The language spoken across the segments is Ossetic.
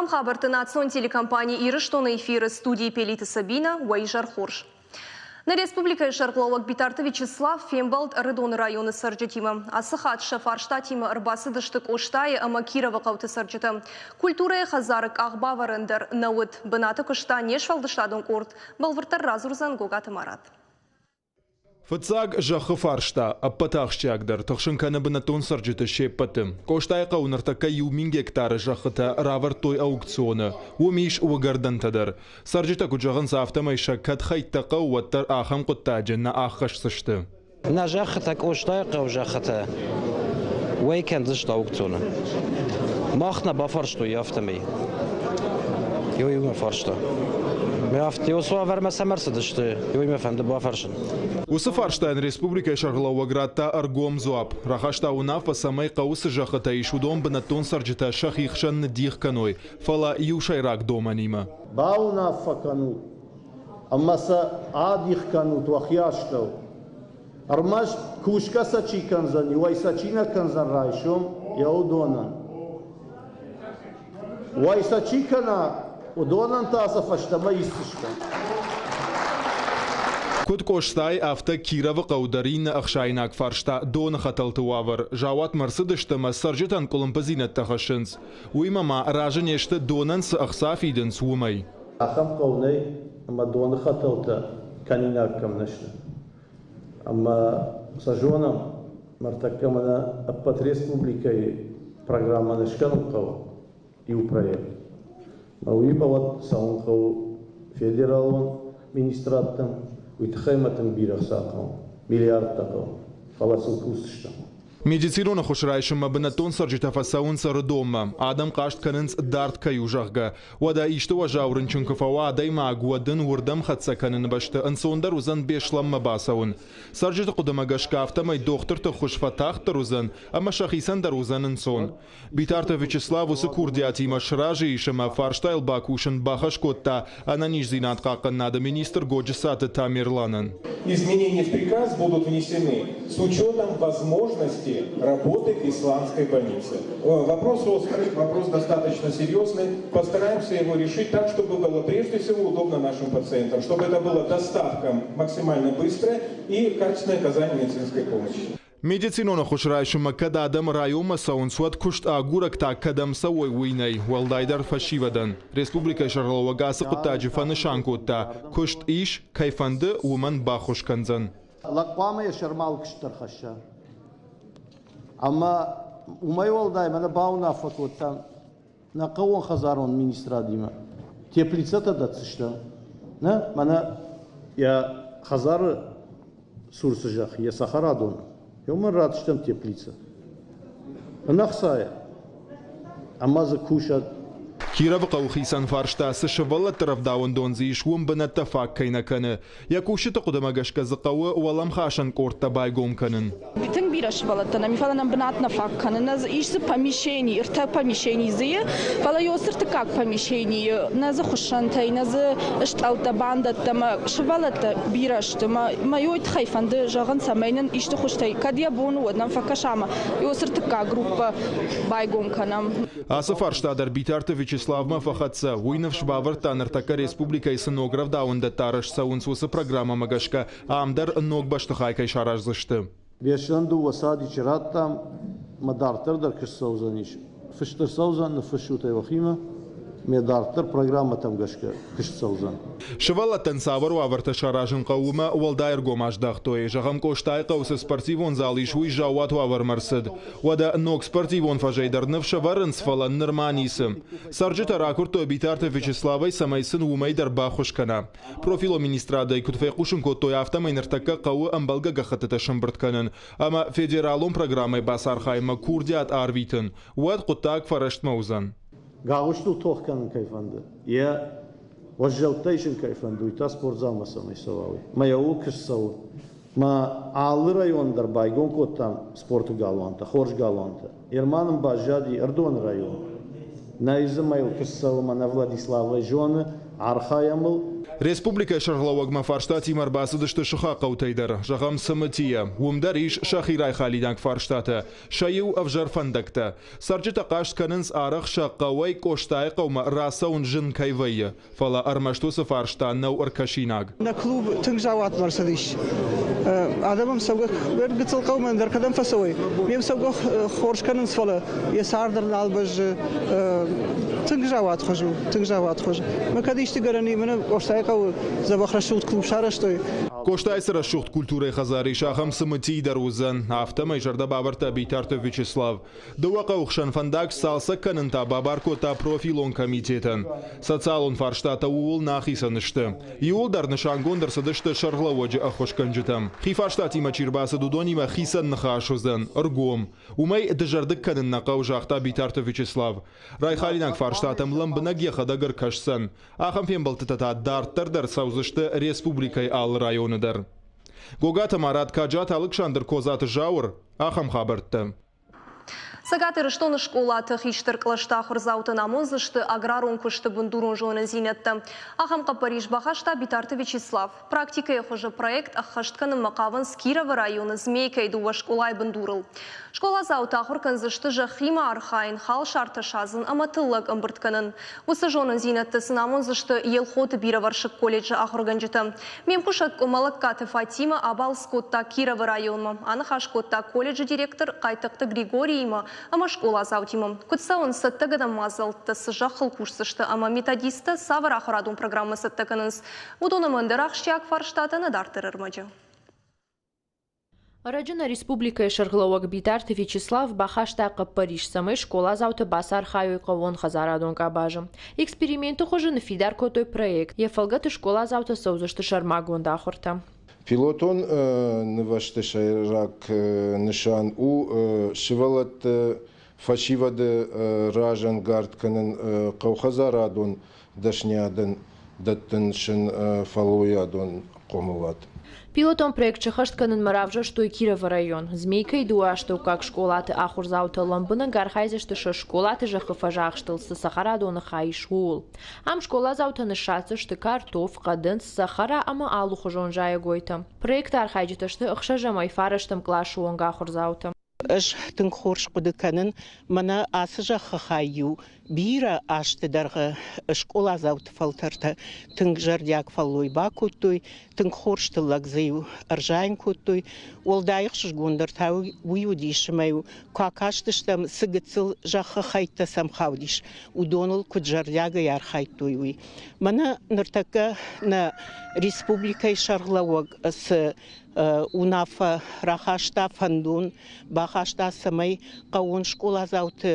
Ахӕм хабӕртты национ телекомпани Ирыстон-ы эфиры студийы Пелиты Сабина, уӕ изӕр хорз. Нӕ республикӕйы сӕргълӕууӕг Битарты Вячеслав фембӕлд Ӕрыдоны районы цӕрджытимӕ. Ацы хатт сӕ фарстатимӕ ӕрбацыдысты Къостайы ӕмӕ Кировы хъӕуты цӕрджытӕ. Культурӕйы хӕдзары къахбавӕрӕн дӕр нӕ уыд. Бынаты куыста не сфӕлдыстадон къорд. Бӕлвырддӕр радзурдзӕн Гогаты Марат. Фыццаг зӕххы фарста ӕппӕты ахсджиагдӕр тыхсын кӕны бынӕттон цӕрджыты се ппӕты. Къостайыхъӕуы ныртӕккӕ 1000 гектары зӕххытӕ равӕрдтой аукционы. Уым ис уыгӕрдӕнтӕ дӕр. Цӕрджытӕ куыд зӕгъынц, афтӕмӕй сӕ кӕд хӕйттӕ хъӕуы, уӕддӕр ахӕм хъуыддаджы нӕ аххӕсдзысты. Нӕ зӕххытӕ Къостайыхъӕуы зӕххытӕ уӕй кӕндзысты аукционы. Мах нӕ бафарстой афтӕмӕй. Иу-иумӕ фарста. Афтӕ уавӕрмӕ цӕмӕ ӕрцыдысты, уый мӕ фӕнды бафӕрсын. Уыцы фарстайӕн республикӕйы сӕргълӕууӕг радта ӕргом дзуапп. Рахаста уынаффӕ, цӕмӕй хъӕуы цы зӕххытӕ ис, уыдон бынӕттон цӕрджытӕ сӕхи хсӕн ныддих кӕной, фӕлӕ иу сӕйраг домӕнимӕ. Бауынаффӕ кӕнут ӕмӕ сӕ адих кӕнут уӕхи астӕу. Ӕрмӕст кусгӕ сӕ чи кӕндзӕн, уӕй сӕ чи нӕ кӕндзӕн райсом, йӕ уыдонӕн. Уӕй сӕ чи кӕна, уыдонӕн та сӕ фӕстӕмӕ исдзыстӕм. Куыд Къостай, афтӕ Кировы хъӕу дӕр иннӕ ӕхсӕйнаг фарста доны хӕтӕлты уавӕр. Заууатмӕ ӕрцыдысты ӕмӕ цӕрджытӕн къуылымпыдзинӕдтӕ хӕссынц. Уыимӕ ма разы не сты, донӕн цы ӕхца фидынц, уымӕй. Ахӕм хъӕу нӕй, ӕмӕ доны хӕтӕлтӕ кӕнинаг кӕм нӕ сты. Ӕмӕ сӕ зонӕм, ныртӕккӕ мӕнӕ ӕппӕт республикӕйы программӕ не скӕнын хъӕуы иу проект. Ӕмӕ уыимӕ уӕд цӕуын хъӕуы федералон министрадтӕм, уый тыххӕй мӕ тынг бирӕ хца хъӕуы, миллиардтӕ хъӕуы, фӕлӕ сыл кусдзыстӕм. Медицинон ӕххуыс райсынмӕ бынӕттон цӕрджытӕ фӕцӕуынц Ӕрыдонмӕ. Адӕм хъаст кӕнынц, дард кӕй у, зӕгъгӕ. Уӕдӕ исты уӕззау рынчын куы фӕуа адӕймаг, уӕд ын уырдӕм хӕццӕ кӕныны бӕсты ӕнцондӕр уыдзӕн Беслӕнмӕ бацӕуын. Цӕрджыты хъуыдымӕ гӕсгӕ афтӕмӕй дохтырты ххуыс фӕтагъддӕр уыдзӕн ӕмӕ сӕхицӕн дӕр уыдзӕн ӕнцон. Битарты Вячеслав уыцы курдиатимӕ сразы ис ӕмӕ фарстайыл бакусын бахӕс кодта ӕнӕниздзинад хъахъхъӕнынады министр Годжысаты Тамерланӕн. Изменения в приказ будут внесены с учетом возможности работы Бесланской больницы. Вопрос острый, вопрос достаточно серьезный. Постараемся его решить так, чтобы было прежде всего удобно нашим пациентам, чтобы это было доставка максимально быстрая и качественное оказание медицинской помощи. Медицинон ӕххуыс райсынмӕ кӕд адӕм районмӕ цӕуынц, уӕд куыст агурӕг та кӕдӕм цӕуой, уый нӕй, уӕлдайдӕр фӕсивӕдӕн. Республикӕйы сӕргълӕууӕг ацы хъуыддаджы фӕнысан кодта, куыст ис, кӕй фӕнды, уымӕн баххуыс кӕндзӕн. Лӕг хъуамӕ йӕ сӕрмӕ ӕлгъыстдӕр хӕсса. Ӕмӕ уымӕй уӕлдай мӕнӕ бауынаффӕ кодтам нӕ хъӕууонхӕдзарон министрадимӕ. Теплицӕтӕ дӕтдзыстӕм. Нӕ, мӕнӕ йӕ хӕдзары цур цы зӕхх, йӕ цӕхӕрадон, уымӕн ратдзыстӕм теплицӕ. Ӕнӕхцайӕ. Ӕмӕ дзы кусӕд. Кировы хъӕуы хицӕн фарста, цы сывӕллӕтты рӕвдауӕндон дзы ис, уым бынӕттӕ фаг кӕй нӕ кӕны. Йӕ кусджыты хъуыдымӕ гӕсгӕ дзы хъӕуы уӕлӕмхасӕн къордтӕ байгом кӕнын. Тынг бирӕ сывӕллӕттӕ нӕм, фӕлӕ нӕм бынат нӕ фаг кӕны. Нӕ дзы ис дзы помещени, ӕртӕ помещени дзы и, фӕлӕ ёс ӕртыккаг помещенийы нӕ дзы хуыссӕнтӕй, нӕ дзы стъӕлттӕ, бандӕттӕ мӕ сывӕллӕттӕ бирӕ сты. Мӕ мӕ ёй тыххӕй фӕнды зӕгъын, цӕмӕй нын исты хуызтӕй, кӕд йӕ бон у, уӕд нӕм фӕкӕса ӕмӕ ёс ӕртыккаг группӕ байгом кӕнӕм. Ацы фарста дӕр Битарты Вячеславмӕ фӕхӕццӕ. Уый ныфс бавӕрдта, ныртӕккӕ республикӕйы цы ног рӕвдауӕндӕттӕ арӕзт цӕуынц, уыцы программӕмӕ гӕсгӕ ам дӕр ног бӕстыхай кӕй сараздзысты. Беслӕн дыууӕ садичы радтам, мӕ дарддӕр дӕр куыст цӕудзӕнис. Фыст ӕрцӕудзӕн, ныффыссут ӕй уӕхимӕ. Ме дарддӕр программӕтӕм гӕсгӕ куыст цӕудзӕн. Сывӕллӕттӕн цавӕр уавӕртӕ саразын хъӕуы, уымӕ уӕлдай ӕргом аздӕхтой. Зӕгъӕм, Къостайыхъӕуы цы спортивон зал ис, уый заууат уавӕрмӕ ӕрцыд. Уӕдӕ ног спортивон фӕзӕй дӕр ныфс ӕвӕрынц, фӕлӕ нырма ницы. Цӕрджытӕ ракуырдтой Битарты Вячеславӕй, цӕмӕй сын уымӕй дӕр баххуыс кӕна. Профилон министрадӕй куыд фехъусын кодтой, афтӕмӕй ныртӕккӕ хъӕуы ӕмбӕлгӕ гӕххӕттытӕ сӕмбырд кӕнын ӕмӕ федералон программӕйы бацархайынмӕ курдиат арвитын, уӕд хъуыддаг фӕрӕстмӕ уыдзӕн. Гауызтыл тох кӕнын кӕй фӕнды, йӕ уӕззӕуттӕ исын кӕй фӕнды, уый та спортзалмӕ цӕмӕй цӕуа, уый. Мӕ йӕ ууыл куыст цӕуы. Мӕ алы район дӕр байгом кодтам спорты галуантӕ, хорз галуантӕ. Ерман ын баззади Ӕрыдоны район. Нӕй дзы мӕ йыл куыст цӕуы, мӕнӕ Владиславӕй зоны, архайӕм ыл. Республикӕйы сӕргълӕууӕгмӕ фарстатимӕ ӕрбацыдысты сыхаг хъӕутӕй дӕр, зӕгъӕм, Цымытийӕ. Уым дӕр ис сӕхи райхалинаг фарстатӕ. Сӕ иу ӕвзӕр фӕндӕгтӕ. Цӕрджытӕ хъаст кӕнынц, арӕх сӕ хъӕуӕй Къостайы хъӕумӕ рацӕуын зын кӕй вӕййы. Фӕлӕ ӕрмӕст уыцы фарста нӕу ӕркӕсинаг. Нӕ клуб тынг заууатмӕ ӕрцыдис. Адӕм ӕм цӕугӕ гыццыл хъӕумӕ ӕндӕр кӕдӕм фӕцӕуой, ме мцӕугӕ хорз кӕнынц, фӕлӕ йӕ цард дӕр нал бӕззы. Тынг заууатхуыз у, тынг заууатхуыз. Мӕ кӕд исты гӕнӕн и, мӕнӕ Къостайы хъӕуы дзӕбӕх рӕсугъд клуб сарӕзтой. Къостайы цы рӕсугъд культурӕйы хӕдзар ис, ахӕм цымытийы дӕр уыдзӕн. Афтӕмӕй зӕрдӕ бавӕрдта Битарты Вячеслав. Дыууӕ хъӕуы хсӕн фӕндаг сцалцӕг кӕнын та бабар кодта профилон комитетӕн. Социалон фарстатӕ ууыл нӕ ахицӕн сты. Иууылдӕр нысангонд ӕрцыдысты сӕргълӕууӕджы ӕххуысгӕнджытӕм. Хи фарстатимӕ чи рбацыд, уыдонимӕ хицӕн ныхас уыдзӕн, ӕргом. Уымӕй дызӕрдыг кӕнын нӕ хъӕуы, загъта Битарты Вячеслав. Райхалинаг фарстатӕм лӕмбынӕг йӕхӕдӕг ӕркӕсдзӕн. Ахӕм фембӕлдтытӕ та дарддӕр дӕр цӕудзысты республикӕйы алы районы дӕр. Гогаты Марат, Каджаты Алыксандр, Козаты Зауыр. Ахӕм хабӕрттӕ. Цӕгат Ирыстоны скъолаты хистӕр кълӕсты ахуырдзаутӕн амондзысты аграрон куысты бындурон зонындзинӕдтӕ. Ахӕм хъӕппӕрис бахаста Битарты Вячеслав. Практикӕйы хуызы проект ӕххӕст кӕнынмӕ хъавынц Кировы районы Змейкӕйы дыууӕ скъолайы бындурыл. Скъоладзаутӕ ахуыр кӕндзысты зӕххимӕ архайын, халсартӕ садзын ӕмӕ тыллӕг ӕмбырд кӕнын. Уыцы зонындзинӕдтӕ сын амондзысты Елхоты бирӕвӕрсыг колледжы ахуыргӕнджытӕ. Ме мкусӕг Къуымӕлӕгкаты Фатимӕ абалц кодта Кировы районмӕ. Аныхас кодта колледжы директор Хъайтыхъты Григориимӕ ӕмӕ скъоладзаутимӕ. Куыд цӕуынц цӕттӕгӕнӕн мадзӕлттӕ, цы зӕххыл кусдзысты ӕмӕ методисттӕ цавӕр ахуырадон программӕ цӕттӕ кӕнынц, уыдон ӕмӕ ӕндӕр ахсджиаг фарстатӕ нӕ дарддӕр ӕрмӕджы. Ӕрӕджы нӕ республикӕйы сӕргълӕууӕг Битарты Вячеслав бахаста хъӕппӕрис, цӕмӕй скъоладзаутӕ бацархайой хъӕууонхӕдзарадон къабазы. Эксперименты хуызы ныффидар кодтой проект, йӕ фӕлгӕты скъоладзаутӕ цӕудзысты сӕрмагонд ахуыртӕ. Пилотон нывӕзты сӕйраг нысан у сывӕллӕтты фӕсивӕды разӕнгард кӕнын хъӕухӕдзарадон дӕсниадӕн дӕттын сын фӕллойадон хъомылад. Пилотон проект сӕххӕст кӕнынмӕ равзӕрстой Кировы район. Змейкӕйы дыууӕ астӕуккаг скъолаты ахуырдзаутӕ лӕмбынӕг архайдзысты сӕ скъолаты зӕххы фӕзахстыл цы цӕхӕрадоны хай ис, ууыл. Ам скъоладзаутӕ ныссадздзысты картоф, хъӕдындз, цӕхӕра ӕмӕ алыхуызон зайӕгойтӕ. Проекты архайджытӕ сты ӕхсӕзӕмӕй фарӕстӕм къласы онг ахуырдзаутӕ. Ӕз тынг хорз хъуыды кӕнын, мӕнӕ ацы зӕххы хай-иу бирӕ азты дӕргъы скъоладзауты фӕлтӕртӕ тынг зӕрдиаг фӕллой бакодтой, тынг хорз тыллӕг дзы-иу ӕрзайын кодтой. Уӕлдай ӕхсызгондӕр та уый уыдис, ӕмӕ-иу куы акастыстӕм, цы гыццыл зӕххы хӕйттӕ сӕм хаудис, уыдоныл куыд зӕрдиагӕй архайдтой, уый. Мӕнӕ ныртӕккӕ нӕ республикӕйы сӕргълӕууӕг цы уынаффӕ рахаста, фӕндон бахаста, цӕмӕй хъӕууон скъоладзауты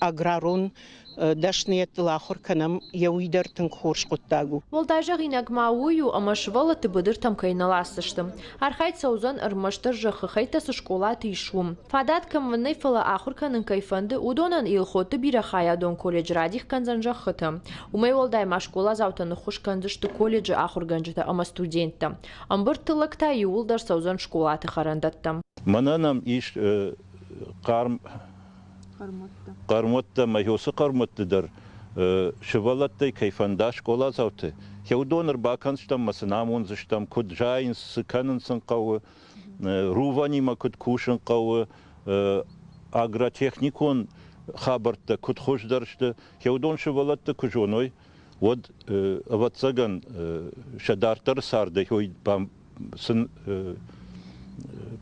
аграрон дӕсныйӕдтыл ахуыр кӕнӕм, йӕ уый дӕр тынг хорз хъуыддаг у. Уӕлдай зӕгъинаг ма уый у, ӕмӕ сывӕллӕтты быдыртӕм кӕй нӕ ласдзысты. Архайд цӕудзӕн ӕрмӕстдӕр зӕххы хӕйттӕ цы скъолаты ис, уым. Фадат кӕм нӕй, фӕлӕ ахуыр кӕнын кӕй фӕнды, уыдонӕн Елхотты бирӕхайадон колледж радих кӕндзӕн зӕххытӕ. Уымӕй уӕлдай ма скъоладзаутӕ ныххуыс кӕндзысты колледжы ахуыргӕнджытӕ ӕмӕ студенттӕ. Ӕмбырдты лӕгтӕ иууылдӕр цӕудзӕн скъолаты хӕрӕндӕттӕм. Мӕнӕ нӕм ис хъарм хъӕрмуӕттӕ ӕмӕ уыцы хъӕрмуӕтты дӕр сывӕллӕттӕй кӕй фӕнда скъоладзауты, уыдон ӕрбакӕндзыстӕм ӕмӕ сын амондзыстӕм, куыд зайынц, цы кӕнын сын хъӕуы, рувӕнимӕ куыд кусын хъӕуы, агротехникон хабӕрттӕ куыд хуыздӕр сты, уыдон сывӕллӕтты куы зоной, уӕд, ӕвӕццӕгӕн, сӕ дарддӕры цардӕй сын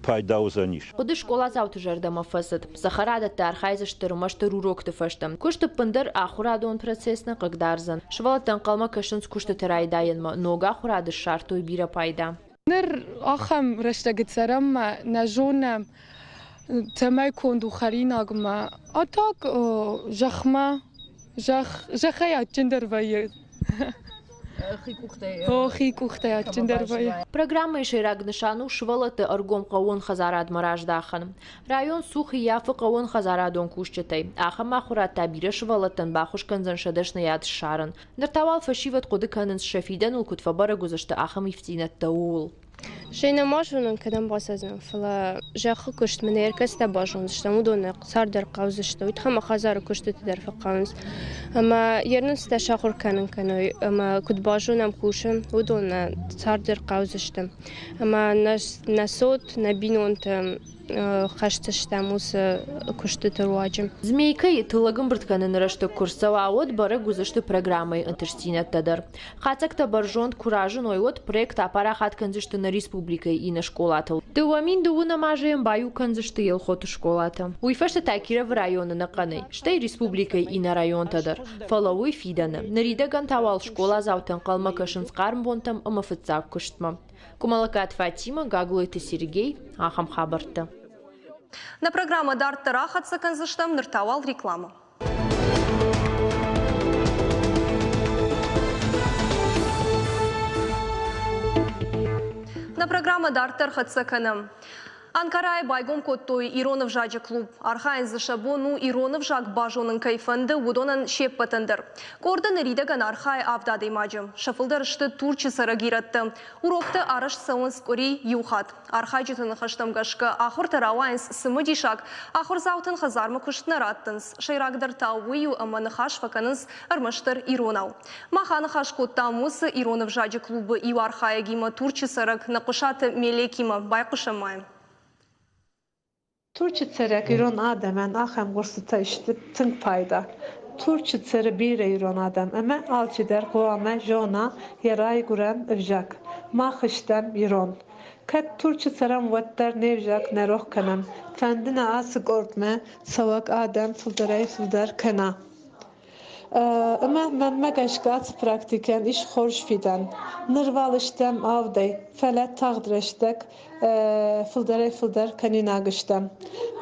пайда уыдзӕнис. Хъуыды скъоладзауты зӕрдӕмӕ фӕцыд. Цӕхӕрадӕтты архайдзысты ӕрмӕстдӕр урокты фӕстӕ. Куыст ӕппындӕр ахуырадон процесс нӕ хъыгдардзӕн. Сывӕллӕттӕ ӕнхъӕлмӕ кӕсынц куыстыты райдайӕнмӕ. Ног ахуырады ссардтой бирӕ пайда. Ныр ахӕм рӕстӕджы цӕрӕм ӕмӕ нӕ зонӕм, цӕмӕй конд у хӕринагмӕ. А так зӕхмӕ зӕххӕй адджындӕр вӕййы. Хи къухтӕй адджындӕр вӕййы. Программӕйы сӕйраг нысан у сывӕллӕтты ӕргом хъӕууон хӕдзарадмӕ раздахын. Район цух ӕййафы хъӕууон хӕдзарадон кусджытӕй. Ахӕм ахуырад та бирӕ сывӕллӕттӕн баххуыс кӕндзӕн сӕ дӕсныйад ссарын. Ныр та уал фӕсивӕд хъуыды кӕнынц, сӕ фидӕныл куыд фӕбӕрӕг уыдзысты ахӕм ивддзинӕдтӕ, ууыл. Стӕй нӕма зонын, кӕдӕм бацӕудзынӕн, фӕлӕ зӕххы куыст мын ӕркӕцытӕ базондзыстӕм, уыдон нӕ цард дӕр хъӕудзысты, уый тыххӕй мӕ хӕдзары куыстыты дӕр фӕхъӕуынц. Ӕмӕ ерныстӕ сахуыр кӕнын кӕной ӕмӕ куыд базонӕм кусын, уыдон нӕ цард дӕр хъӕудзысты. Ӕмӕ нӕ цот, нӕ бинонтӕ хӕсдзыстӕм уыцы куыстыты руаджы. Змейкӕйы тыллӕг ӕмбырд кӕныны рӕстӕг куы рцӕуа, уӕд бӕрӕг уыдзысты программӕйы ӕнтыстдзинӕдтӕ дӕр. Хатдзӕгтӕ бӕрзонд куы разыной, уӕд проект апарахат кӕндзысты нӕ республикӕйы иннӕ скъолатыл. 2012 азы йӕм баиу кӕндзысты Елхоты скъолатӕ. Уый фӕстӕ та Кировы районы ӕнӕхъӕнӕй, стӕй республикӕйы иннӕ районтӕ дӕр. Фӕлӕ уый фидӕны. Ныридӕгӕн та уал скъоладзаутӕ ӕнхъӕлмӕ кӕсынц хъарм бонтӕм ӕмӕ фыццаг куыстмӕ. Къуымӕллӕггаты Фатимӕ, Гаглойты Сергей, ахӕм хабӕрттӕ. Нӕ программӕ дарддӕр ахӕццӕ кӕндзыстӕм, ныр та уал рекламӕ. Нӕ программӕ дарддӕр хӕццӕ кӕнӕм. Анкарайы байгом кодтой ирон ӕвзаджы клуб. Архайын дзы сӕ бон у ирон ӕвзаг базонын кӕй фӕнды, уыдонӕн се ппӕтӕн дӕр. Къорды ныридӕгӕн архайы авд адӕймаджы. Сӕ фылдӕр сты Турчы цӕрӕг ирӕттӕ. Уроктӕ арӕзт цӕуынц къуыри иу хатт. Архайджыты ныхӕстӕм гӕсгӕ, ахуыртӕ рауайынц цымыдисаг, ахуырдзаутӕн хӕдзармӕ куыст нӕ раттынц. Сӕйрагдӕр та уый у, ӕмӕ ныхас фӕкӕнынц ӕрмӕстдӕр иронау. Мах аныхас кодтам уыцы ирон ӕвзаджы клубы иу архайӕгимӕ Турчы цӕрӕг Нӕхъуысаты Мелекимӕ. Байхъусӕм ма йӕм. Турчы цӕрӕг ирон адӕмӕн ахӕм курсытӕ сты тынг пайда. Турчы цӕры бирӕ ирон адӕм ӕмӕ алчидӕр хъуамӕ зона йӕ райгуырӕн ӕвзаг. Мах стӕм ирон. Кӕд Турчы цӕрӕм, уӕддӕр не взаг нӕ рох кӕнӕм. Фӕнды нӕ ацы къордмӕ цӕуӕг адӕм фылдӕрӕй-фылдӕр кӕна. Ӕмӕ мӕнмӕ гӕсгӕ ацы практикӕйӕн ис хорз фидӕн. Ныр уал стӕм авдӕй, фӕлӕ тагъд рӕстӕг фылдӕрӕй-фылдӕр кӕнинаг стӕм.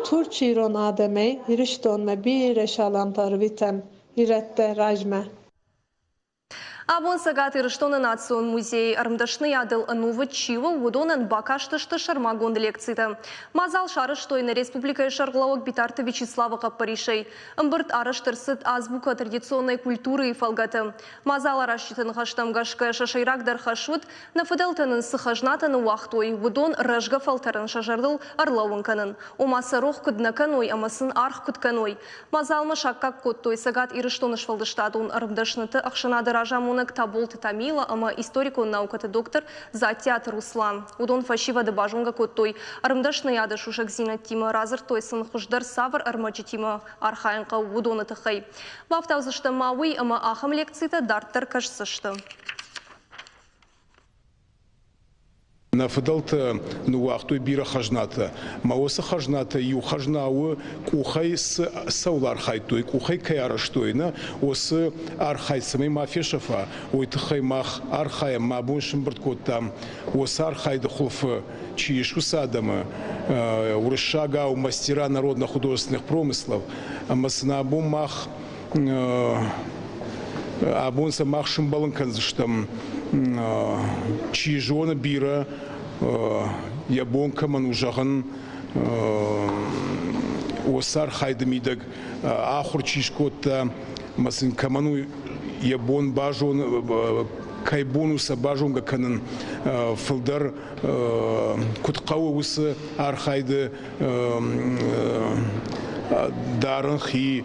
Турчы ирон адӕмӕй Ирыстонмӕ бирӕ саламтӕ ӕрвитӕм, ирӕттӕ размӕ! Абон Цӕгат Ирыстоны национ музейы ӕрмдӕсныйадыл ӕнувыд чи у, уыдонӕн бакастысты сӕрмагонд лекцитӕ. Мадзал сарӕзтой нӕ республикӕйы сӕргълӕууӕг Битарты Вячеславы хъӕппӕрисӕй. Ӕмбырд арӕзт ӕрцыд Азбука традиционной культуры-йы фӕлгӕты. Мадзаларазджыты ныхӕстӕм гӕсгӕ сӕ сӕйрагдӕр хӕс уыд, нӕ фыдӕлтӕ нын цы хӕзнатӕ ныууагътой, уыдон рӕзгӕ фӕлтӕрӕн сӕ зӕрдыл ӕрлӕууын кӕнын. Ома сӕ рох куыд нӕ кӕной ӕмӕ сын аргъ куыд кӕной. Мадзалмӕ саккаг кодтой Цӕгат Ирыстоны сфӕлдыстадон ӕрмдӕсныты ӕхсӕнады разамонӕг Таболты Тамила ӕмӕ историкон наукӕты доктор Дзаттиаты Руслан. Уыдон фӕсивӕды базонгӕ кодтой ӕрмдӕсныйады сусӕгдзинӕдтимӕ, радзырдтой сын, хуыздӕр цавӕр ӕрмӕджытимӕ архайын хъӕуы, уыдоны тыххӕй. Бафтаудзыстӕм ма уый, ӕмӕ ахӕм лекцитӕ дарддӕр кӕсдзысты. Нӕ фыдӕлтӕ ныууагътой бирӕ хӕзнатӕ. Мӕ уыцы хӕзнатӕй иу хӕзна у, къухӕй цы цӕуыл архайдтой, къухӕй кӕй арӕзтой, нӕ уыцы архайд цӕмӕй ма фесӕфа, уый тыххӕй мах архайӕм, мӕ бон сымбырд кодтам уыцы архайды хуылфы чи ис, уыцы адӕмы, уырыссагау мастера народно-художественных промыслов, ӕмӕ сын абон мах Абон сӕ мах сымбӕлын кӕндзыстӕм, чи зоны бирӕ, йӕ бон кӕмӕн у зӕгъын, уыцы архайды мидӕг ахуыр чи скодта ӕмӕ сын кӕмӕн у йӕ бон базон, кӕй бон у сӕ базонгӕ кӕнын фылдӕр куыд хъӕуы уыцы архайды дарын хи.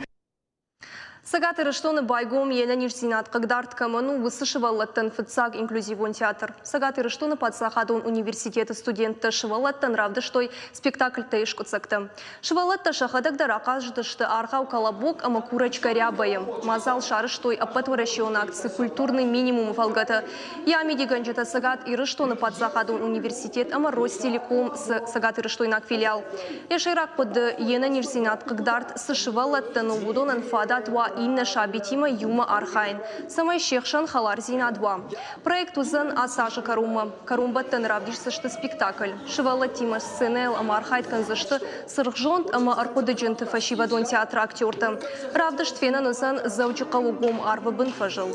Цӕгат Ирыстоны байгом йе нӕниздзинад хъыгдард кӕмӕн у, уыцы сывӕллӕттӕн фыццаг инклюзивон театр. Цӕгат Ирыстоны паддзахадон университеты студенттӕ сывӕллӕттӕн равдыстой спектакльтӕй скъуыддзӕгтӕ. Сывӕллӕттӕ сӕхӕдӕг дӕр ахъазыдысты аргъау Колобок ӕмӕ Курочка Ряба-йы. Мадзал сарӕзтой ӕппӕтуӕрӕсеон акци «Культурный минимум»-ы фӕлгӕты. Йӕ амидигӕнджытӕ Цӕгат Ирыстоны паддзахадон университет ӕмӕ Ростелеком цы цӕгатирыстойнаг филиал. Йӕ сӕйраг хъуыды йе нӕниздзинад хъыгдард цы сывӕллӕттӕн у, уыдонӕн фадат уа иннӕ сабитимӕ иумӕ архайын, цӕмӕй се хсӕн хӕлардзинад уа. Проект уыдзӕн ацы азы кӕронмӕ. Кӕронбӕттӕны равдисдзысты спектакль. Сывӕллӕттимӕ сценӕйыл ӕмархайд кӕндзысты цыргъзонд ӕмӕ ӕрхъуыдыджынты фӕсивӕдон театры актертӕ. Равдыст фенӕн уыдзӕн Дзӕуджыхъӕуы гом арвы бын фӕзыл.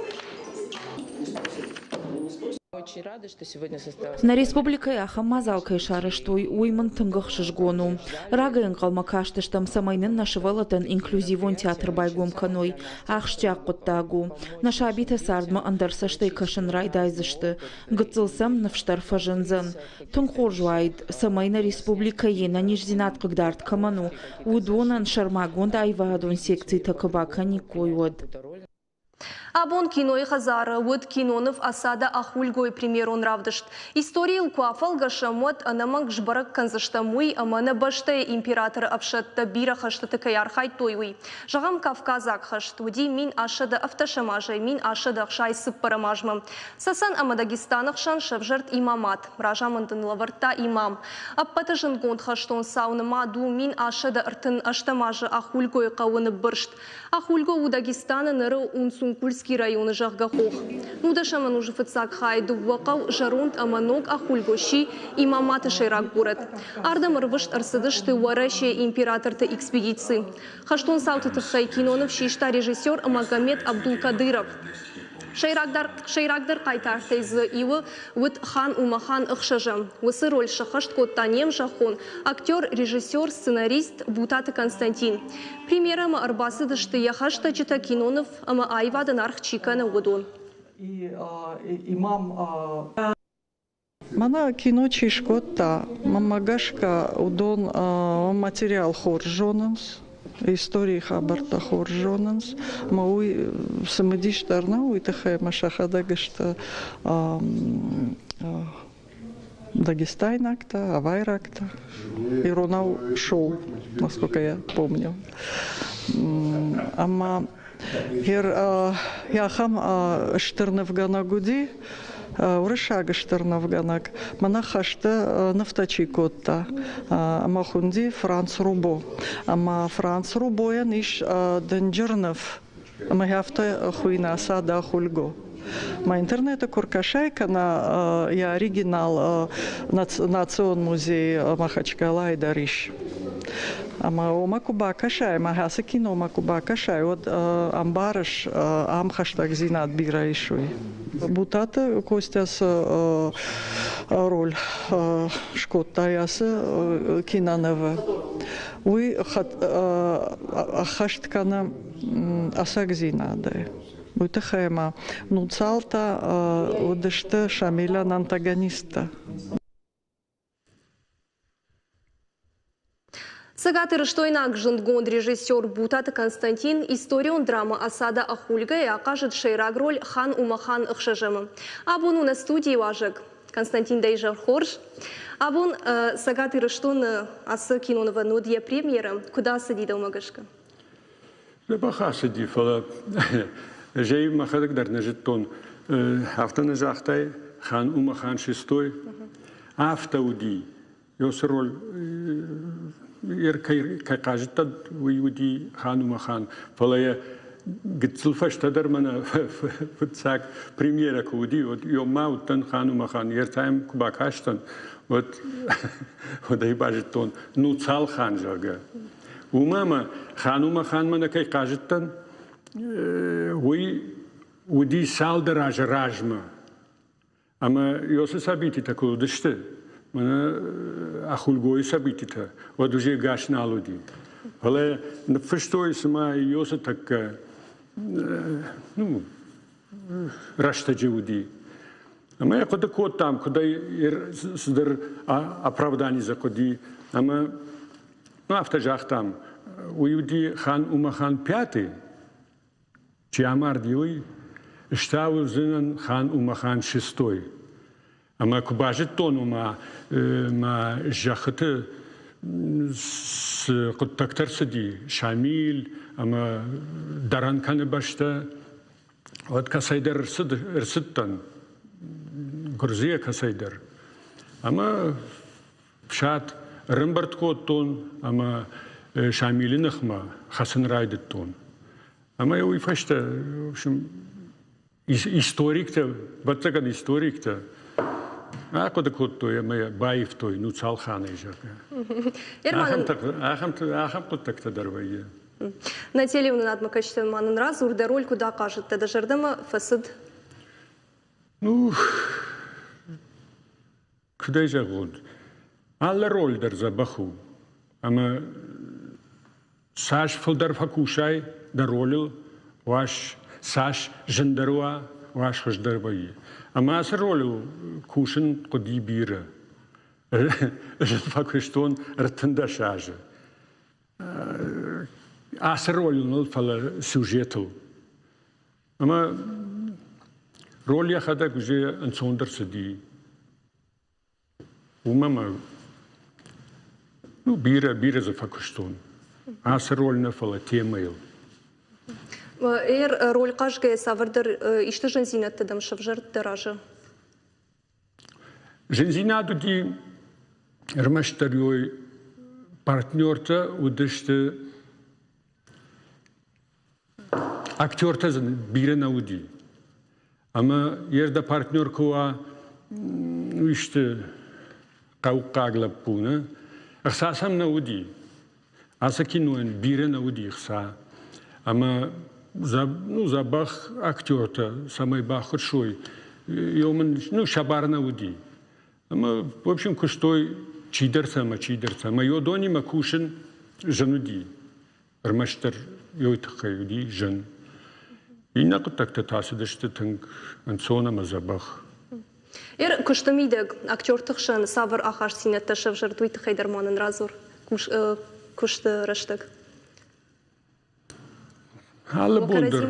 Нӕ республикӕйы ахӕм мадзал кӕй сарӕзтой, уый мын тынг ӕхсызгон у. Рагӕй ӕнхъӕлмӕ кастыстӕм, цӕмӕй нын нӕ сывӕллӕттӕн инклюзивон театр байгом кӕной. Ахсджиаг хъуыддаг у. Нӕ сабитӕ цардмӕ ӕндӕр цӕстӕй кӕсын райдайдзысты. Гыццыл сӕм ныфс дӕр фӕзындзӕн. Тынг хорз уаид, цӕмӕй нӕ республикӕйы йе нӕниздзинад хъыгдард кӕмӕн у, уыдонӕн сӕрмагонд аивадон секцитӕ куы бакӕниккой, уӕд. Абон кинойы хӕдзары уыд киноныв Осада Ахульгойы премьерон равдыст. Историйыл куы афӕлгӕсӕм, уӕд ӕнӕмӕнг сбӕрӕг кӕндзыстӕм уый, ӕмӕ нӕ бӕстӕйы императоры ӕфсӕдтӕ бирӕ хӕстыты кӕй архайдтой, уый. Зӕгъӕм, Кавказаг хӕст уыди 1818 азӕй 1864 азмӕ. Цӕцӕн ӕмӕ Дагестаны хсӕн сӕвзӕрд имамат. Разамынд ын лӕвӕрдта имам. Ӕппӕты зындгонд хӕстон цау нымад у 1838 азы Ахульгойы хъӕуы ныббырст. Ахульго у Дагестаны ныры Унцункульский районы зӕгъгӕ хох. Нудӕсӕм ӕнусы фыццаг хайы дыууӕ хъӕу зӕронд ӕмӕ ног Ахульго сси Имаматы сӕйраг горӕт. Ардӕм ӕрвыст ӕрцыдысты Уӕрӕсейы императорты экспедици. Хӕстон цауты тыххӕй киноныв систа режиссер Магомед Абдулкадыров. Сӕйрагдӕр хъайтартӕй дзы иуы уыд Хан Умахан ӕхсӕзӕм. Уыцы роль сӕххӕст кодта не мзӕххон актер, режиссер, сценарист Бутаты Константин. Премьерӕмӕ ӕрбацыдысты йӕ хӕстӕджытӕ, киноныв ӕмӕ аивадӕн аргъ чи кӕны, уыдон. Мӕнӕ кино чи скодта, мӕнмӕ гӕсгӕ, уыдон материал хорз зонынц, историйы хабӕрттӕ хорз зонынц. Ӕмӕ уый цымыдис дӕр нӕу, уый тыххӕй ӕмӕ сӕхӕдӕг сты дагестайнӕгтӕ, авайрӕгтӕ. Иронау шоу, насколько я помню. Ӕмӕ ахӕм стыр нывгӕнӕг уыди, уырыссаг стыр нывгӕнӕг. Мӕнӕ хӕсты нывтӕ чи кодта, ӕмӕ хуынди Франц Рубо. Ӕмӕ Франц Рубойӕн ис дынджыр ныв, ӕмӕ афтӕ хуыйны Осада Ахульго. Мӕ интернеты куы ркӕсай кӕнӕ йӕ оригинал Национ музейы Махачкалайы дӕр ис. Ӕмӕ уымӕ куы бакӕсай, ӕмӕ ацы киномӕ куы бакӕсай, уӕд ӕмбарыс, ам хӕстӕгдзинад бирӕ ис, уый. Бутаты Костя цы роль скодта ацы кинонывы, уый ӕххӕст кӕны ӕцӕгдзинадӕй. Уый тыххӕй ма Нуцалтӕ уыдысты Шамилӕн антагонисттӕ. Цӕгатирыстойнаг зындгонд режиссер Бутаты Константин историон драмӕ «Осада Ахульго»-йы ахъазыд сӕйраг роль Хан Умахан ӕхсӕзӕмы. Абон у нӕ студийы уазӕг. Константин, дӕ изӕр хорз. Абон Цӕгат Ирыстоны ацы кинонывӕн уыд йӕ премьерӕ. Куыд ацыди дӕумӕ гӕсгӕ? Дзӕбӕх ацыди, фӕлӕ зӕй мӕхӕдӕг дӕр нӕ зыдтон. Афтӕ нӕ загътай, хан уымӕ хан шестой. Афтӕ уыди. Ёсы роль кӕй хъазыдта, уый уыди хан уымӕ хан. Фӕлӕ йӕ гыццыл фӕстӕдӕр мӕнӕ фыццаг премьерӕ куы уыди, уӕд ёмӕ уыдтӕн хан уымӕ хан. Ертӕм куы бакастӕн, уӕд уӕд ӕй базыдтон, ну цал хан, зӕгъгӕ. Уымӕ ӕмӕ Ханумӕ ханмӕ нӕ кӕй хъазыдтӕн, уый уыди цалдӕр азы размӕ. Ӕмӕ Иосы сабититӕ куы уыдысты, мӕнӕ Ахульгойы сабититӕ, уӕд уже гас нал уыди. Фӕлӕ ныффыстой, цыма Иосы тӕккӕ ну, рӕстӕджы уыди. Ӕмӕ йӕ хъуыды кодтам, куыд ӕй цыдӕр оправдани дзы хъуыди. Ӕмӕ ну, афтӕ загътам, уый уыди хан Умахан Пятый, чи амарди, уый, стӕй уыдзынӕн хан Умахан Шестой. Ӕмӕ куы базыдтон, ома мӕ зӕххыты цы хъуыддӕгтӕ рцыди, Шамил ӕмӕ дӕрӕн кӕны бӕстӕ, уӕд кӕцӕйдӕр ӕрцыдтӕн, Гуырдзыйӕ кӕцӕйдӕр. Ӕмӕ фсад ӕрӕмбырд кодтон ӕмӕ Шамилы ныхмӕ хӕцын райдыдтон. Ӕмӕ уый фӕстӕ, в общем, историктӕ, ӕвӕццӕгӕн историктӕ ахъуыды кодтой ӕмӕ йӕ баивтой Нуцалханӕй, зӕгъгӕ. Ахӕм хъуыддӕгтӕ дӕр вӕййы. Нӕ телеуынынадмӕ кӕсджытӕн ма нын радзур, дӕ роль куыд ахъазыдтӕ, дӕ зӕрдӕмӕ фӕцыд? Ну, Куыдӕй зӕгъон, алы роль дӕр дзӕбӕх у. Ӕмӕ цас фылдӕр фӕкусай дӕ ролыл, уас цас зындӕр уа, уас хуыздӕр вӕййы. Ӕмӕ ацы ролыл кусын хъуыди бирӕ. Зын фӕкуыстон 13 азы. Ацы ролыл ныл, фӕлӕ сюжетыл. Ӕмӕ роль йӕхӕдӕг уже ӕнцондӕр цыди. Уымӕ мӕ ну, бирӕ, бирӕ дзы фӕкуыстон. Ацы роль нӕ, фӕлӕ темӕйыл. Эр роль хъазгӕйӕ цавӕрдӕр исты зындзинӕдтӕ дӕм сӕвзӕрд дӕ разы? Зындзинад уыди ӕрмӕстдӕр ой партнертӕ уыдысты Актертӕ дзы бирӕ нӕ уыди. Ӕмӕ йе рдӕ партнер куы уа, исты хъӕуккаг лӕппу, нӕ? Ӕхца сӕм нӕ уыди. Ацы кинойӕн бирӕ нӕ уыди ӕхца. Ӕмӕ ну, дзӕбӕх актертӕ цӕмӕй баххуырсой, мын ну, сӕ бар нӕ уыди. Ӕмӕ, в общем, куыстой чидӕртӕ ӕмӕ чидӕртӕ. Ӕмӕ йодонимӕ кусын зын уыди. Ӕрмӕстдӕр уый тыххӕй уыди зын. Иннӕ хъуыддӕгтӕ та цыдысты тынг ӕнцон ӕмӕ дзӕбӕх. Ир куысты мидӕг актерты хсӕн цавӕр ахастдзинӕдтӕ сӕвзӕрд, уый тыххӕй дӕр ма нын радзур куысты рӕстӕг. Алы бон дӕр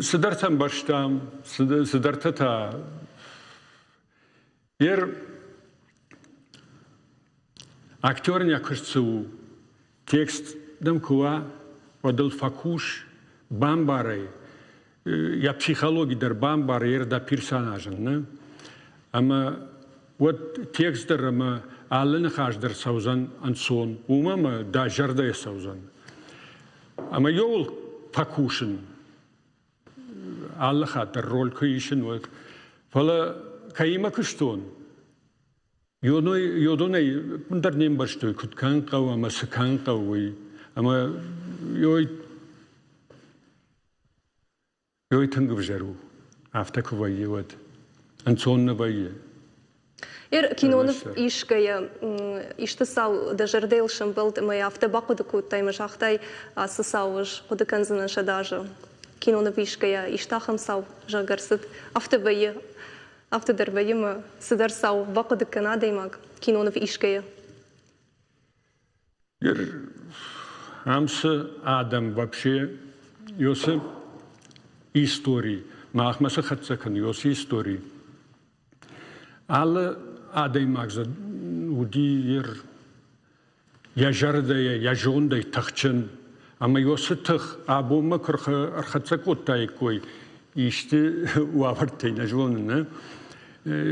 цыдӕртӕ ӕмбӕрстам, цыдӕртӕ та Ер актерӕн йӕ куыст цы у? Текст дӕм куы уа, уӕд ыл фӕкус, бамбар ӕй, йӕ психологи дӕр бамбар, йе рдӕ персонажӕн, нӕ? Ӕмӕ уӕд текст дӕр ӕмӕ алы ныхас дӕр цӕудзӕн ӕнцон, уымӕ ӕмӕ дӕ зӕрдӕйы цӕудзӕн. Ӕмӕ йоуыл фӕкусын алы хатт дӕр роль куы исын, уӕд. Фӕлӕ кӕимӕ куыстон, йодонӕй ӕппындӕр не мбӕрстой, куыд кӕнын хъӕуы ӕмӕ цы кӕнын хъӕуы, уый. Ӕмӕ йой, йой тынг ӕвзӕр у, афтӕ куы вӕййы, уӕд. Ӕнцон нӕ вӕййы. Ир киноныв исгӕйӕ исты цау дӕ зӕрдӕйыл сӕмбӕлд ӕмӕ йӕ афтӕ бахъуыды кодтай ӕмӕ загътай, ацы цау ӕз хъуыды кӕндзынӕн 100 азы. Киноныв исгӕйӕ исты ахӕм цау, зӕгъгӕ, ӕрцыд, афтӕ вӕййы, афтӕ дӕр вӕййы ӕмӕ цыдӕр цау бахъуыды кӕн адӕймаг киноныв исгӕйӕ. Ам цы адӕм вообще ёсы истори, махмӕ цы хӕццӕ кӕны ёсы истори, алы адӕймаг дзы уыди йӕ зӕрдӕйӕ, йӕ зондӕй тыхджын. Ӕмӕ ёсы тых абонмӕ куы ӕрхӕццӕ кодтаиккой, исты уавӕртӕй нӕ зонын, нӕ,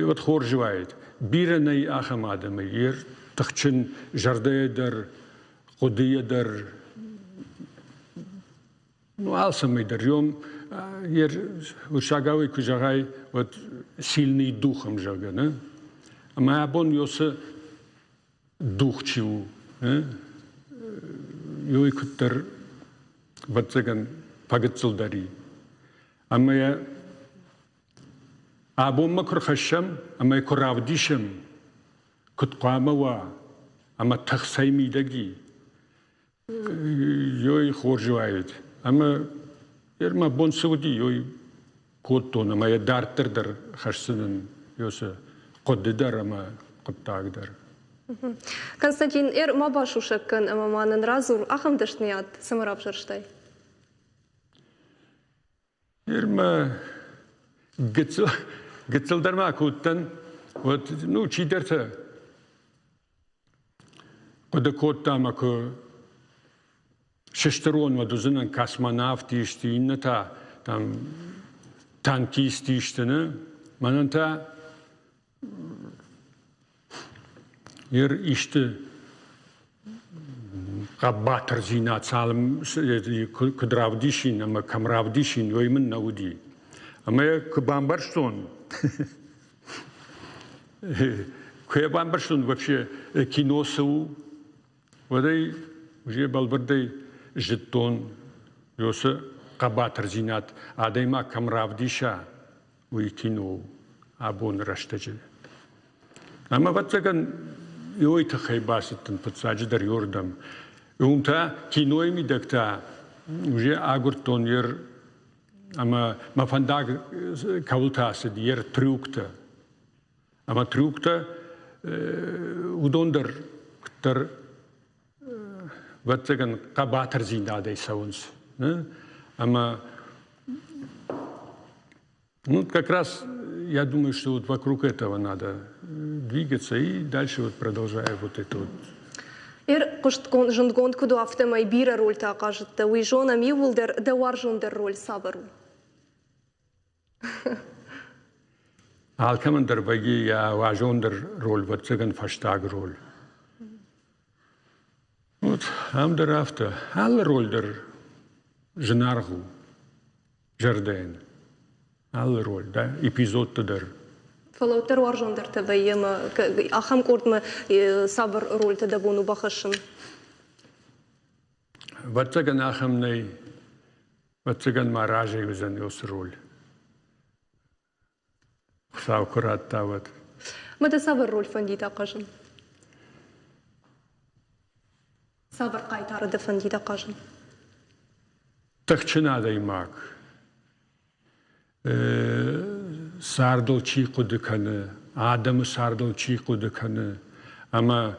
уӕд хорз уаид. Бирӕ нӕй ахӕм адӕмӕй, йе тыхджын зӕрдӕйӕ дӕр, хъуыдыйӕ дӕр, ну, алцӕмӕй дӕр. Ём уырыссагауӕй куы зӕгъай, уӕд сильный духом, зӕгъгӕ, нӕ? Ӕмӕ абон ёсы дух чи у, ёй куыддӕр, ӕвӕццӕгӕн, фӕгыццылдӕр и. Ӕмӕ йӕ абонмӕ куы рхӕссӕм ӕмӕ йӕ куы равдисӕм, куыд хъуамӕ уа ӕмӕ тых цӕй мидӕг и, ёй хорз уаид. Ӕмӕ мӕ бон цы уыди, ёй кодтон ӕмӕ йӕ дарддӕр дӕр хӕсдзынӕн ёсы хъуыды дӕр ӕмӕ хъуыддаг дӕр. Константин, эр ма басусӕг кӕн ӕмӕ ма нын радзур, ахӕм дӕсныйад цӕмӕ равзӕрстай? Ныр мӕ гыццыл, гыццылдӕр ма куы уыдтӕн, уӕд ну, чидӕртӕ хъуыды кодта ӕмӕ куы сыстыр уон, уӕд уыдзынӕн космонавт исты, иннӕтӕ там танкист исты, нӕ? Мӕнӕн та Ер исты хъӕбатырдзинад куыд равдисин ӕмӕ кӕм равдисин, уый мын нӕ уыди. Ӕмӕ йӕ куы бамбӕрстон, куы йӕ бамбӕрстон вообще кино цы у, уӕд ӕй уже бӕлвырдӕй зыдтон, уыцы хъӕбатырдзинад адӕймаг кӕм равдиса, уый кино у абоны рӕстӕджы. Ӕмӕ, ӕвӕццӕгӕн, уый тыххӕй бацыдтӕн фыццаджыдӕр иуырдӕм. Уым та кинойы мидӕг та уже агуырдтон ер ӕмӕ мӕ фӕндаг кӕуылты ацыд, ер трюктӕ. Ӕмӕ трюктӕ уыдон дӕр куыддӕр ӕвӕццӕгӕн хъӕбатырдзинадӕй цӕуынц. Ӕмӕ ну, как раз я думаю, что вот вокруг этого надо двигаться и дальше вот продолжая вот это вот. Эр хъуыстгонд, зындгонд куыд у, афтӕмӕй бирӕ рольтӕ ахъазыдтӕ. Уый зонӕм иууылдӕр, дӕ уарзондӕр роль цавӕр у? Алкӕмӕн дӕр вӕййы йӕ уарзондӕр роль, ӕвӕццӕгӕн, фӕстаг роль. Вот ам дӕр афтӕ. Алы роль дӕр зынаргъ у зӕрдӕйӕн. Алы роль, да, эпизодты дӕр. Фӕлӕ уӕддӕр уарзондӕртӕ вӕййы ӕмӕ ахӕм къордмӕ цавӕр рольтӕ дӕ бон у бахӕссын? Ӕвӕццӕгӕн, ахӕм нӕй. Ӕвӕццӕгӕн ма разӕй уыдзӕн уыцы роль. Хуыцау куы радта, уӕд. Мӕ дӕ цавӕр роль фӕндид ахъазын? Цавӕр хъайтары дӕ фӕндид ахъазын? Тыхджын адӕймаг. Цардыл чи хъуыды кӕны, адӕмы цардыл чи хъуыды кӕны ӕмӕ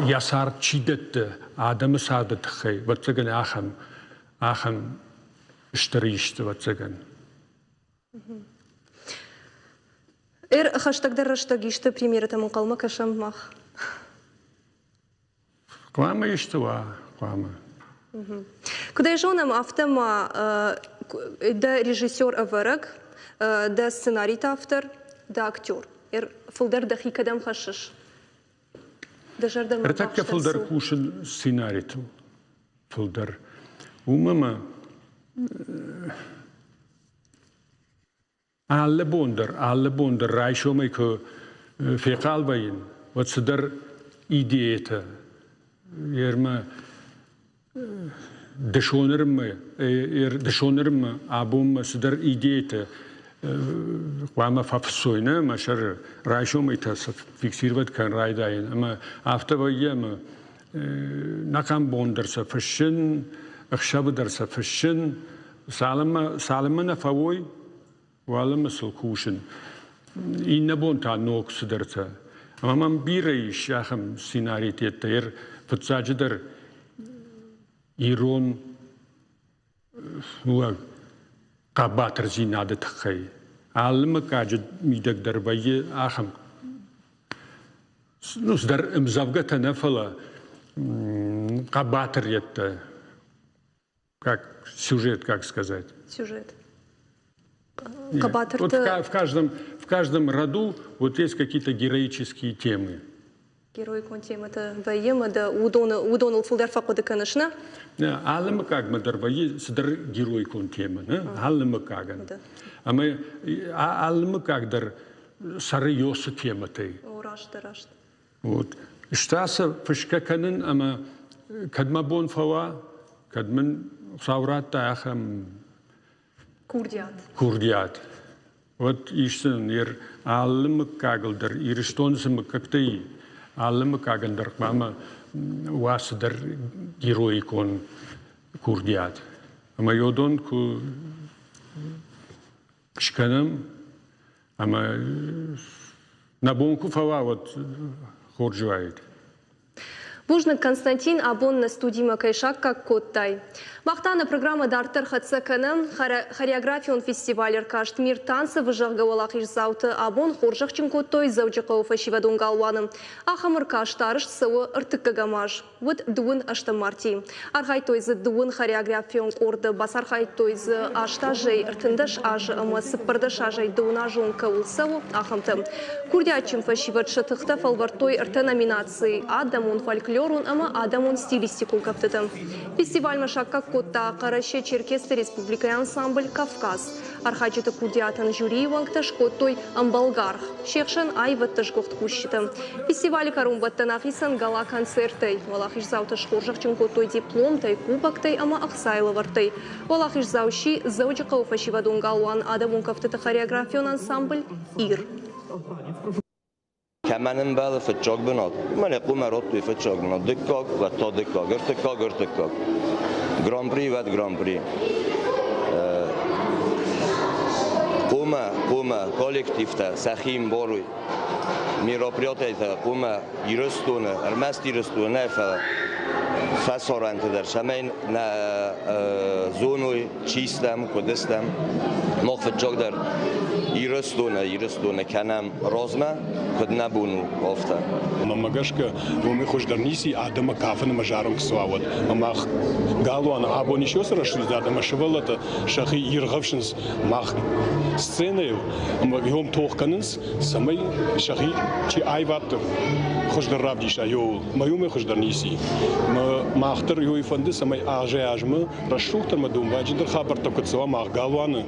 йӕ цард чи дӕтты адӕмы царды тыххӕй, ӕвӕццӕгӕн, ахӕм, ахӕм стыр исты, ӕвӕццӕгӕн. Эр хӕстӕгдӕр рӕстӕг исты премьерӕтӕм ӕнхъӕлмӕ кӕсӕм мах? Хъуамӕ исты уа, хъуамӕ. Куыд ӕй зонӕм, афтӕ ма дӕ режиссер-ӕвӕрӕг, дӕ сценариты автор, дӕ актер. Фылдӕр дӕхи кӕдӕм хӕссыс? Дӕ зӕрдӕмӕ Ӕртӕккӕ фылдӕр кусын сценаритыл. Фылдӕр. Уымӕ мӕ Алы бон дӕр, алы бон дӕр райсомӕй куы фехъал вӕййын, уӕд цыдӕр идеятӕ ермӕ дысонырмӕ, дысонырмӕ абонмӕ цыдӕр идеятӕ хъуамӕ фӕфыссой нӕ мӕ сӕры, райсомӕй та сӕ фиксировать кӕнын райдайын. Ӕмӕ афтӕ вӕййы, ӕмӕ нӕхъӕн бон дӕр сӕ фыссын, ӕхсӕвы дӕр сӕ фыссын, Цалынмӕ, цалынмӕ нӕ фӕуой, уалынмӕ сыл кусын. Иннӕ бон та ног цыдӕртӕ. Ӕмӕ мӕм бирӕ ис ахӕм сценаритеттӕ. Ер фыццаджыдӕр ирон лӕг хъӕбатырдзинады тыххӕй. Алы мыггаджы мидӕг дӕр вӕййы ахӕм ну, цыдӕр ӕмдзӕвгӕтӕ нӕ, фӕлӕ хъӕбатыр йедтӕ. Как сюжет, как сказать? Сюжет. Вот в каждом роду вот есть какие-то героические темы. Героикон темӕтӕ вӕййы ӕмӕ дӕ уыдоны, уыдоныл фылдӕр фӕхъуыды кӕныс, нӕ? Нӕ, алы мыггагмӕ дӕр вӕййы цыдӕр героикон темӕ, нӕ? Алы мыггагӕн. Ӕмӕ алы мыггаг дӕр цӕры ёсы темӕтӕй. О, раст, раст. Вот. Стӕ сӕ фысгӕ кӕнын ӕмӕ кӕд мӕ бон фӕуа, кӕд мын Хуыцау радта ахӕм курдиат, курдиат, уӕд исдзынӕн ер алы мыггагыл дӕр, Ирыстоны цы мыггӕгтӕ и, алы мыггагӕн дӕр хъуамӕ уа цыдӕр героикон курдиат. Ӕмӕ йодон куы скӕнӕм, ӕмӕ нӕ бон куы фӕуа, уӕд хорз уаид. Бузныг, Константин, абон нӕ студимӕ кӕй саккаг кодтай. Мах та нӕ программӕ дарддӕр хӕццӕ кӕнӕм. Хореографион фестиваль ӕркаст «Мир танцев» зӕгъгӕ уӕлахиздзауты абон хорзӕхджын кодтой Дзӕуджыхъӕуы фӕсивӕдон галуаны. Ахӕм ӕркаст арӕзт цӕуы ӕртыккӕгӕм аз. Уыд дыууын ӕстӕм мартийы. Архайдтой дзы дыууын хореографион къорды, бацархайдтой дзы аст азӕй 13 азы ӕмӕ 14 азӕй дыууыназон кӕуыл цӕуы, ахӕмтӕ. Курдиатджын фӕсивӕд сӕ тыхтӕ фӕлвӕрдтой ӕртӕ номинацийы адӕмон, фольклорон ӕмӕ адӕмон стилистикон кӕфтыты. Фестивальмӕ саккаг кодта Хъӕрӕсе-Черкесты республикӕйы ансамбль «Кавказ». Архайджыты курдиатӕн жюрийы уӕнгтӕ скодтой ӕмбӕлгӕ аргъ. Се хсӕн аивӕдты сгуыхт кусджытӕ. Фестивалы кӕронбӕттӕн ахицӕн гала-концертӕй. Уӕлахиздзаутӕ схорзӕхджын кодтой дипломтӕй, кубоктӕй ӕмӕ ӕхцайы лӕвӕрттӕй. Уӕлахиздзау сси Дзӕуджыхъӕуы фӕсивӕдон галуан адӕмон кӕфтыты хореографион ансамбль «Ир». Кӕмӕн ӕмбӕлы фыццаг бынат, уымӕн йӕ хъуамӕ радтой фыццаг бынат, дыккаг, уӕд та дыккаг, ӕртыккаг, ӕртыккаг. Гран-при, уӕд гран-при. Хъуамӕ, хъуамӕ коллективтӕ сӕхи ӕмбарой мероприятийтӕ хъуамӕ Ирыстоны, ӕрмӕст Ирыстоны нӕ, фӕлӕ фӕсарӕнты дӕр, цӕмӕй нӕ зоной, чи стӕм, куыд стӕм. Мах фыццагдӕр Ирыстоны, Ирыстоны кӕнӕм размӕ, куыд нӕ бон у, афтӕ. Мӕнмӕ гӕсгӕ, уымӕй хуыздӕр ницы адӕмы кафын ӕмӕ зарын куы цӕуа, уӕд. Ӕмӕ галуаны абон ис уыцы рӕсугъддзинад, ӕмӕ сывӕллӕттӕ сӕхи иргъӕфсынц мах сценӕйыл ӕмӕ йом тох кӕнынц, цӕмӕй сӕхи чи аивадты хуыздӕр равдиса, йоуыл. Мӕ уымӕй хуыздӕр ницы. Мах дӕр йой фӕнды, цӕмӕй азӕй-азмӕ рӕсугъд ӕмӕ домбайджындӕр хабӕрттӕ куыд цӕуа мах галуаны.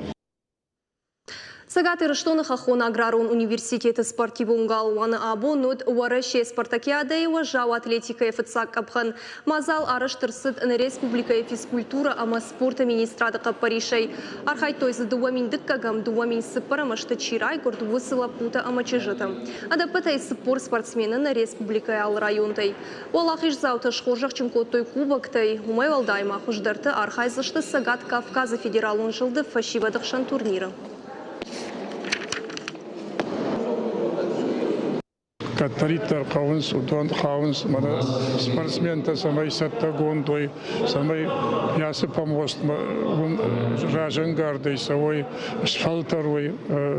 Цӕгат Ирыстоны хӕххон аграрон университеты спортивон галуаны абон уыд Уӕрӕсейы спартакиадӕйы уӕззау атлетикӕйы фыццаг къӕпхӕн. Мадзал арӕзт ӕрцыд нӕ республикӕйы физкультурӕ ӕмӕ спорты министрады хъӕппӕрисӕй. Архайдтой дзы 2002-ӕм, 2004-ӕм азты чи райгуырд, уыцы лӕппутӕ ӕмӕ чызджытӕ. Ӕдӕппӕтӕй 40 спортсмены нӕ республикӕйы алы районтӕй. Уӕлахиздзаутӕ схорзӕхджын кодтой кубоктӕй. Уымӕй уӕлдай ма хуыздӕрты архайдзысты Цӕгат Кавказы федералон зылды фӕсивӕды хсӕн турниры. Кӕддӕриддӕр хъӕуынц, уыдон хауынц мӕнӕ спортсментӕ, цӕмӕй цӕттӕгонд уой, цӕмӕй ацы помостмӕ уым разӕнгардӕй цӕуой, сфӕлтӕрой,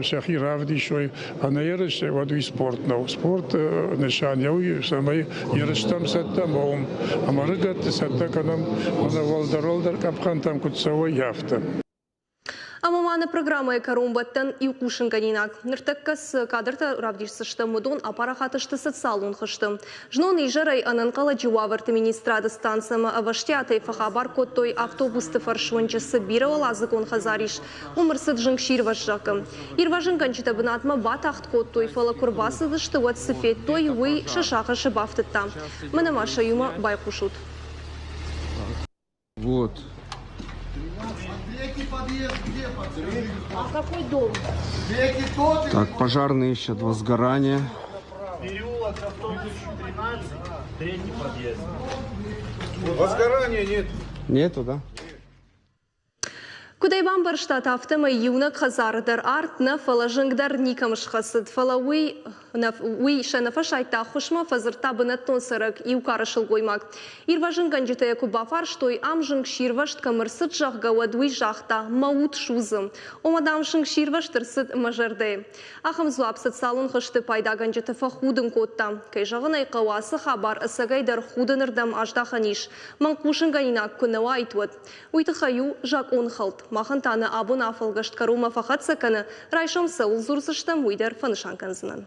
сӕхи равдисой. Ӕнӕ ерыстӕй уӕд уый спорт нӕу. Спорт нысан уый, цӕмӕй ерыстӕм цӕттӕ ма уӕм ӕмӕ ӕрыгӕтты цӕттӕ кӕнӕм, мӕнӕ уӕлдӕр-уӕлдӕр къӕпхӕнтӕм куыд цӕуой, афтӕ. Ӕмӕ ма нӕ программӕйы кӕронбӕттӕн иу хъусынгӕнинаг. Ныртӕккӕ цы кадртӕ равдисдзыстӕм, уыдон апарахат сты социалон хызты. Знон изӕрӕй ӕнӕнхъӕлӕджы уавӕрты министрады станцӕмӕ ӕвӕстиатӕй фӕхабар кодтой, автобусты фӕрсуынджы цы бирӕуӕладзыгон хӕдзар ис, уым ӕрцыд зынгсирвӕзт, зӕгъгӕ. Ирвӕзынгӕнджытӕ бынатмӕ батагъд кодтой, фӕлӕ куы рбацыдысты, уӕд цы федтой, уый сӕ сагъӕсы бафтыдта. Мӕнӕ ма сӕ иумӕ байхъусут. Вот. А какой дом? Так, пожарные ищут возгорание. Переулок автобус 13, третий подъезд. Возгорания нет. Нету, да? Куыд ӕй бамбӕрстат, афтӕмӕй иунӕг хӕдзары дӕр арт нӕ, фӕлӕ зынг дӕр никӕм схӕцыд. Фӕлӕ уый, уый сӕ нӕ фӕсайдта ӕххуысмӕ, фӕдзырдта бынӕттон цӕрӕг иу кары сылгоймаг. Ирвӕзынгӕнджытӕ йӕ куы бафарстой, ам зынгсирвӕзт кӕм ӕрцыд, зӕгъгӕ, уӕд уый загъта, мӕ уд судзы. Ома, дам, зынгсирвӕзт ӕрцыд мӕ зӕрдӕйы. Ахӕм дзуапп социалон хызты пайдагӕнджыты фӕхудын кодта. Кӕй зӕгъын ӕй хъӕуы, ацы хабар ӕцӕгӕйдӕр худынырдӕм аздахӕн ис. Мӕнг хъусынгӕнинаг куы нӕ уаид, уӕд. Уый тыххӕй у закъон хӕлд. Махӕн та нӕ абон афӕлгӕст кӕронмӕ фӕхӕццӕ кӕны, райсом цӕуыл дзурдзыстӕм, уый дӕр фӕнысан кӕндзынӕн.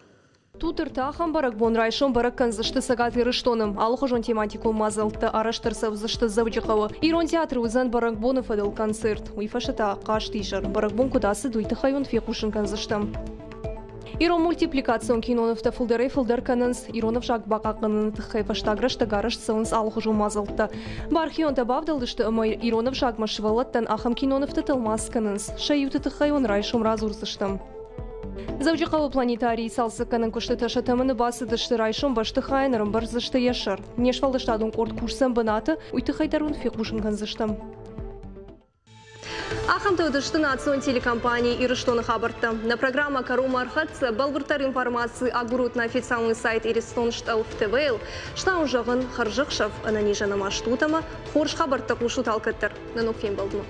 Тутырты ахӕм бӕрӕгбон райсом бӕрӕг кӕндзысты Цӕгат Ирыстоны. Алыхуызон тематикон мадзӕлттӕ арӕзт ӕрцӕудзысты Дзӕуджыхъӕуы. Ирон театры уыдзӕн бӕрӕгбоны фӕдыл концерт. Уый фӕстӕ та хъазтизӕр. Бӕрӕгбон куыд ацыд, уый тыххӕй уын фехъусын кӕндзыстӕм. Ирон мультипликацион кинонывтӕ фылдӕрӕй-фылдӕр кӕнынц. Ирон ӕвзаг бахъахъхъӕныны тыххӕй фӕстаг рӕстӕг арӕзт цӕуынц алыхуызон мадзӕлттӕ. Бархионтӕ бавдӕлдысты ӕмӕ ирон ӕвзагмӕ сывӕллӕттӕн ахӕм кинонывтӕ тӕлмац кӕнынц. Сӕ иуты тыххӕй уын райсом радзурдзыстӕм. Дзӕуджыхъӕуы планетарийы цалцӕггӕнӕн куыстытӕ сӕ тӕмӕны бацыдысты. Райсом бӕстыхайӕн ӕрӕмбӕрздзысты йӕ сӕр. Не сфӕлдыстадон къорд кусдзӕн бынаты, уый тыххӕй дӕр уын фехъусын кӕндзыстӕм. Ахӕмтӕ уыдысты национ телекомпани Ирыстоны хабӕрттӕ. Нӕ программӕ кӕронмӕ ӕрхӕццӕ. Бӕлвырддӕр информаци агурут нӕ официалон сайт Иристон стъӕлф ТВ-йыл. Стауын зӕгъын, хӕрзӕхсӕв, ӕнӕнизӕн ӕмӕ стут ӕмӕ хорз хабӕрттӕ хъусут алкӕддӕр. Нӕ ног фембӕлдмӕ.